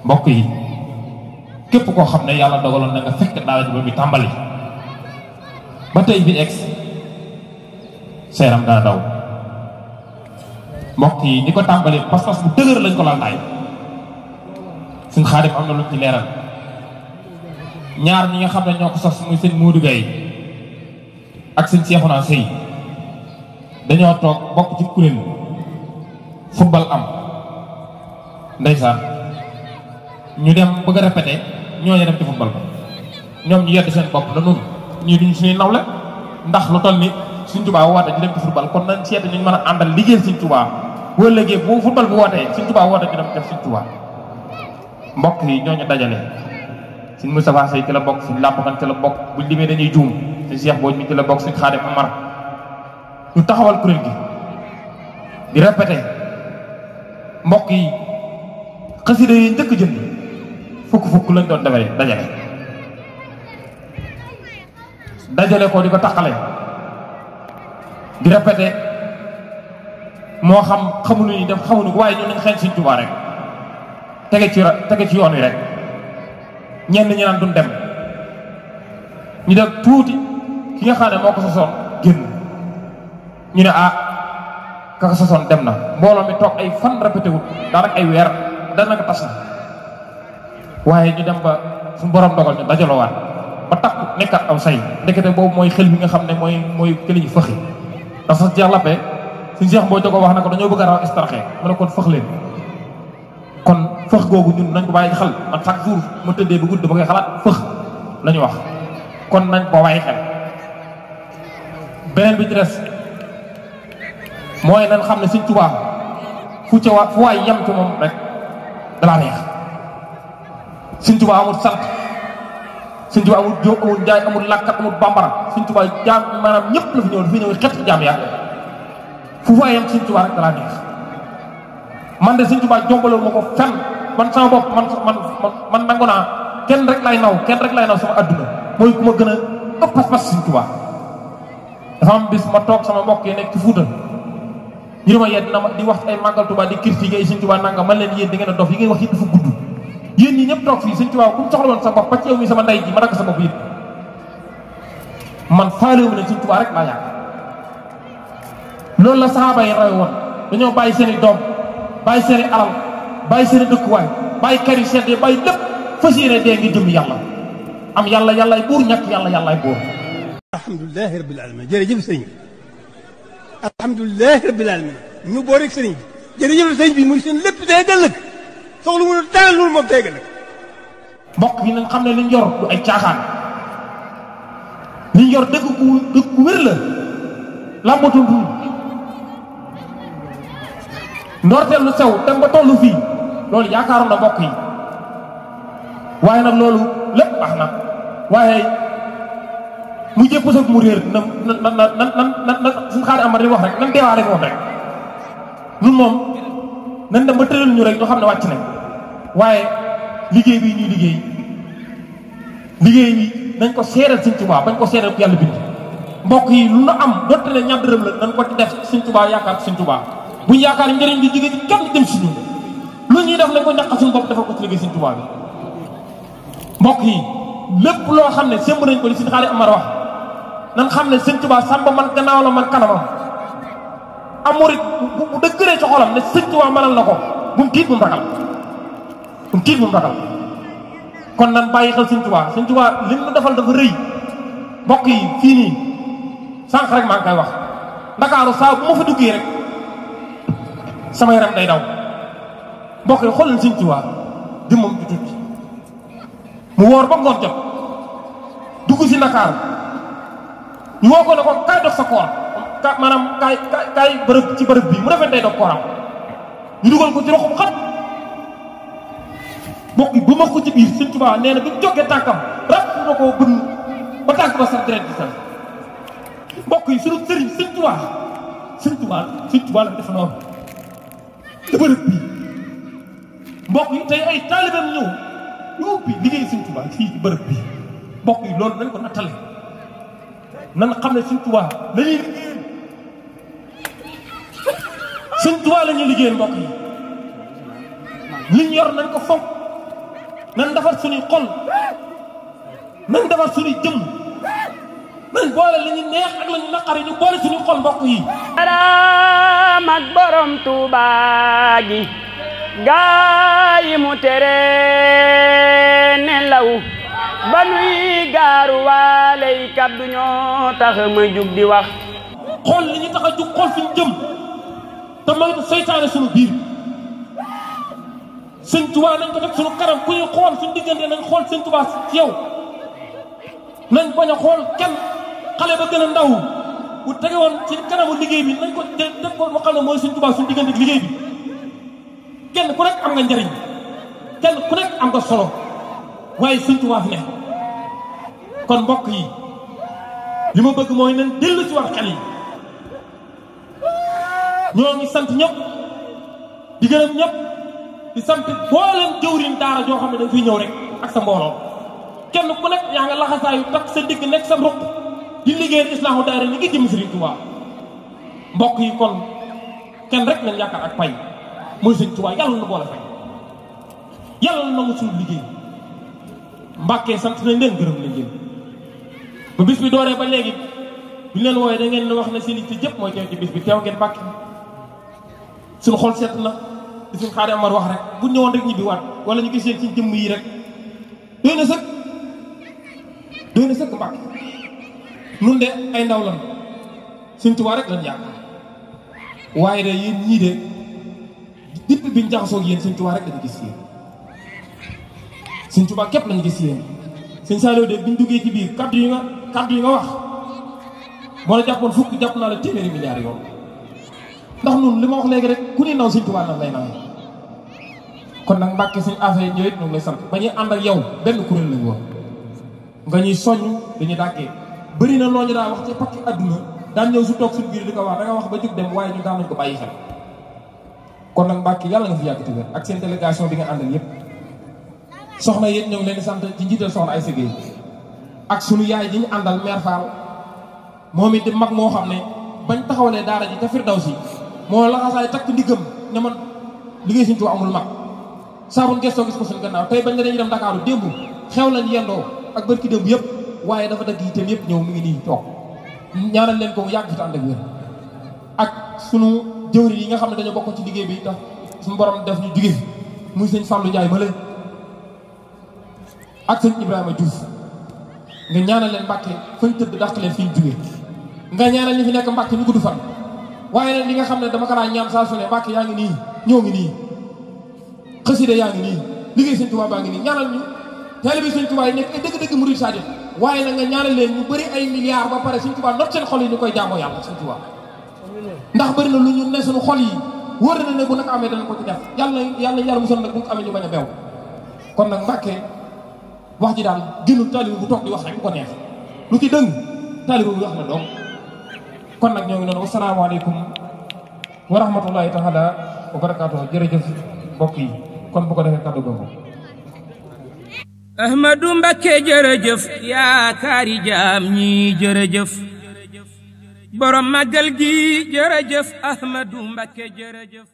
mbokk yi képp koo xam ne yàlla dogaloon na nga fekk daara ji ba muy tàmbali ba tey bi ex seeram daa daw mbokk yi ñi ko tàmbali pas-pas bu dëgër lañ ko laltaay suñ Xaadim am na lu ci leeral ñaar ñi nga xam ne ñoo ko sos muy sëñ Modou Gaye ak sëñ Cheikhouna Sey dañoo toog bokk ci kuréel football am ndeysaan ñu dem bëgg a répété ñooñu dem ci football ba ñoom ñu yedd seen bopp na nun ñii duñ suñuy nawle ndax lu toll ni Sëñ Tuubaa woote ñu dem ci football kon nañ seet ñu mën a àndal liggéeyal Sëñ Tuubaa boo léegi bu football bu wootee Sëñ Tuubaa woote ñu dem def Sëñ Tuubaa mbokk yi ñooñu dajale Sëñ Moustapha Sey ci la bokk Sëñ Làmbakan ci la bokk buñ limee dañuy juum Sëñ Cheikh Booj mi ci la bokk Sëñ Xaadim Amar ñu taxawal kuréel gi di répété mbokk yi xasida yi njëkk jënd fukk lañ doon dajale ko di ko taqale di répété moo xam xamuñu ni def xamuñu ko waaye ñun nañ xeeñ Sëñ Tuubaa rek tege ci yoon wi rek ñenn ñi naan duñ dem ñu def tuuti ki nga xam ne moo ko sosoon génn ñu ne ka ko sosoon dem na mbooloo mi toog ay fan répété wut daanaka ay weer danaka tas na waaye ñu dem ba suñu borom dogal ñu dajalowaat ba takk nekkat aw say ndekete boobu mooy xel bi nga xam ne mooy këli ñu fëxi ndax sax jeex lappee suñu Cheikh Mbodj da ko wax na ko dañoo bëgg a raw istarxe mu ne kon fëx leen kon fëx googu ñun nañ ko bàyyi xel man chaque jour ma tëddee ba guddi ba koy xalaat fëx la ñu wax kon nañ ko bàyyi xel beneen bi ci des mooy nañ xam ne Sëñ Tuubaa fu waay yem ci moom rek dalaa neex Sëñ Tuubaa amul sant Sëñ Tuubaa amul jóob amul njaay amul làkkat amul bambara Sëñ Tuubaa jaam maanaam ñëpp la fi ñëw dafi ñëw xet jaam yaa fu waay yem Sëñ Tuubaa rek dalaa neex man de Sëñ Tuubaa jombaloo ma ko fenn man sama bopp man nangu naa kenn rek lay naw sama adduna mooy ku ma gën a ëpp pas-pas Sëñ Tuubaa dafa am bis ma toog sama mbokk yi nekk ci Fuuta ñu dama yedd na ma di wax ay màggal Tuubaa di critiquer ay Sëñ Tuubaa nanga man leen yéen da ngeen a dof yi ngay wax yi dafa gudd yéen ñi ñëpp toog fii Sëñ Tuubaa ku mu soxla woon sa bopp ba ci yow mi sama ndey ji ma dagg sa bopp yëpp man faalewu ma ne Sëñ Tuubaa rek laa yàgg loolu la saxaaba yi raw woon dañoo bàyyi seen i doom bàyyi seen i alal bàyyi seen i dëkkuwaay bàyyi kër yi sedd bàyyi lépp fas yéene dee ngi jëm yàlla am yàlla yàllaay buur ñàkk yàlla yàllaay buur alhamdulilahi rabbil alamin jërëjëf sëriñ bi alhamdulilahi rabbil alamin ñu boo rek sëriñ bi jërëjëf sëriñ bi muy seen lépp day ëllëg soxla mu dara loolu moom day ëllëg mbokk yi nañ xam ne liñ yor du ay caaxaan liñ yor dëgg ku wér la làmbatul du ndorteel lu sew dem ba tollu fii loolu yaakaaroon na mbokk yi waaye nag loolu lépp baax na waaye mu jëpp sag mu réer na suñu Xaadim Amar li wax rek nan deewaale moom rek ñun moom nan dem ba tëral ñu rek ñu xam ne wàcc nañ waaye liggéey bi ñuy liggéey bi nañ ko seeral Sëñ Tuubaa bañ ko seeral ku yàlla bind mbokk yi lu nu am donte ne ñaar dërëm la nañ ko ci def Sëñ Tuubaa yaakaar Sëñ Tuubaa buñ yaakaar njëriñ di jóge ci kenn dem si ñun lu ñuy def nañ ko ñàkk suñu bopp defal ko ci liggéey Sëñ Tuubaa bi mbokk yi lépp loo xam ne sémb nañ ko li Sëñ Xaadim Amar wax nan xam ne Sëñ Tuubaa sàmba man gannaaw la man kanamam amurit bu dëggëree ci xolam ne Sëñ Tuubaa mënal na ko bu mu tiit bu mu ragal kon nan bàyyi xel Sëñ Tuubaa Sëñ Tuubaa li mu defal dafa rëy mbokk yi fii nii sànq rek maa ngi koy wax Ndakaaru saa bu ma fa duggee rek sama yaram day daw mbokk yi xoolal Sëñ Tuubaa jëmmam ju tuuti mu woor ba ngoon jot dugg si Ndakaaru ñu woo ko ne ko kaay dox sa koor maanaam kaay bërëb ci bërëb bii mu defee day dox kooram ñu dugal ko ci roxu bu xat mbokk yi bu ma ko ci biir Sëñ Tuubaa nee na bi mu jógee tànkam rab na ko bënn ba tànk ba sax direct di sal mbokk yi sunu sëriñ Sëñ Tuubaa la def noonu te bërëb bii mbokk yi tey ay taalibeem ñëw ñu ubbi liggéey Sëñ Tuubaa fii ci bërëb bii mbokk yi loolu nañ ko nattale nan xam ne Sëñ Tuubaa lañuy liggéeyal Sëñ Tuubaa la ñuy liggéeyal mbokk yi liñ yor nañ ko fonk nan defar suñuy xol nan defar suñuy jëm nan boole li ñu neex ak la ñu naqari ñu boole suñuy xol mbokk yi. araam ak borom Tuuba gi gaa yi mu tere nelaw ba nuy gaaru waaley kaddu ñoo tax ma jug di wax. xool li ñu tax a jug xool fi ñu jëm te moytu seytaane suñu biir sëñ Tuubaa nañ ko def suñu kanam ku ñu xool suñu diggante nañ xool sëñ Tuubaa ci yow nañ bañ a xool kenn xale ba gën a ndaw bu tege woon ci kanamu liggéey bi nañ ko def ko mu xam ne mooy sëñ Tuubaa suñu diggante liggéey bi kenn ku nekk am nga njariñ kenn ku nekk am nga solo waaye sëñ Tuubaa fi ne kon mbokk yi li ma bëgg mooy nañ dellu ci war xel yi ñoo ngi sant ñëpp di gërëm ñëpp di sant booleen jëwriñ daara joo xam ne dañ fiy ñëw rek ak sa mbooloo kenn ku nekk yaa nga laxasaayu takk sa digg nekk sa ruq di liggéeyal islaamu daara ni ngi jëm Sëriñ Tuubaa mbokk yi kon kenn rek nañ yaakaar ak pay mooy Sëriñ Tuubaa yàlla na boole fay yàlla na nangu suñu liggéey Mbàkke sant nañ leen gërëm nañ leen ba bis bi dooree ba léegi bu ñu leen wooyee da ngeen wax ne seen itte jëpp mooy teew ci bis bi teew ngeen Mbàkke suñu xol seet na di suñu Xaadim Amar wax rek bu ñëwoon rek ñibbi waat wala ñu gis yéen ci jëmm yi rek doy na sëkk Mbàkke nun de ay ndaw lan Sëriñ Tuubaa rek lan yaakaar waaye de yéen ñii de dipp biñ jaxasoo ak yéen Sëriñ Tuubaa rek lañu gis yéen Sëriñ Tuubaa képp lañu gis yéen Sëriñ Saliou de biñ duggee ci biir kaddu yi nga wax moo la jàppoon fukk jàpp naa la téeméeri milliards yoon ndax nun li ma wax léegi rek ku ni naw Sëriñ Tuubaa nan lay nawee kon nag Mbàkke suñu affaire ñëw it ñu ngi lay sant ba ñuy ànd ak yow benn kuréel lañu woon nga ñuy soññ dañuy dàggee bëri na loo ñu daa wax ci pakki adduna daan ñëw su toog suñu biir di ko wax da nga wax ba jóg dem waaye ñu daan nañ ko bàyyi xel kon nag Mbàkke yàlla nga fi yàgg te wér ak seen délégation bi nga àndal yépp soxna yéen ñoo ngi leen di sant ci njiital soxna ay sëgéey ak sunu yaay ji ñu àndal mère Fall moom it di mag moo xam ne bañ taxawalee daara ji te Firdawsi moo laxasaay takk ndiggam ne man liggéey Sëriñ Tuubaa amul mag saabun gestoo gis ko suñu gannaaw tey bañ nga dañuy dem Dakaaru démb xew lañ yendoo ak bërki démb yëpp waaye dafa dagg itam yëpp ñëw mi ngi nii toog ñaanal leen ko mu yàgg fi te ànd ak wér ak sunu jëwri yi nga xam ne dañoo bokk ci liggéey bi tax suñu borom def ñu jóge fi muy sëñ Fallou Ndiaye ma leen ak sëñ Ibrahima Diouf nga ñaanal leen Mbàkke fañ tëdd dàq leen fi ñu jóge nga ñaanal ñi fi nekk Mbàkke ñu gudd fan waaye nag li nga xam ne dama ko daan ñaan saa su ne Mbàkke yaa ngi nii ñoo ngi nii xasida yaa ngi nii liggéey Sëriñ Tuubaa baa ngi nii ñaanal ñu taalibe Sëriñ Tuubaa yi nekk ay dëgg-dëgg murid sadiq waaye nag nga ñaanal leen ñu bëri ay milliards ba pare Sëriñ Tuubaa not seen xol yi ñu koy jaamoo yàlla Sëriñ Tuubaa ndax bëri na lu ñu ne suñu xol yi wóor na ne bu nag amee danañ ko ci def yàlla musal nag bu ko amee ñu bañ a beew kon nag Mbàkke wax ji daal gënul taalibe bu toog di wax rek bu ko neex lu ci dëng taalibe bu wax na doom kon nag ñoo ngi noonu wasalaamaaleykum wa rahmatullahi taala wa barakaatuh jërëjëf mbokk yi kon bu ko defee kàddu googu Ahmadu Mbakke jërëjëf yaakaari jaam ñi jërëjëf borom màggal gi jërëjëf Ahmadu Mbakke jërëjëf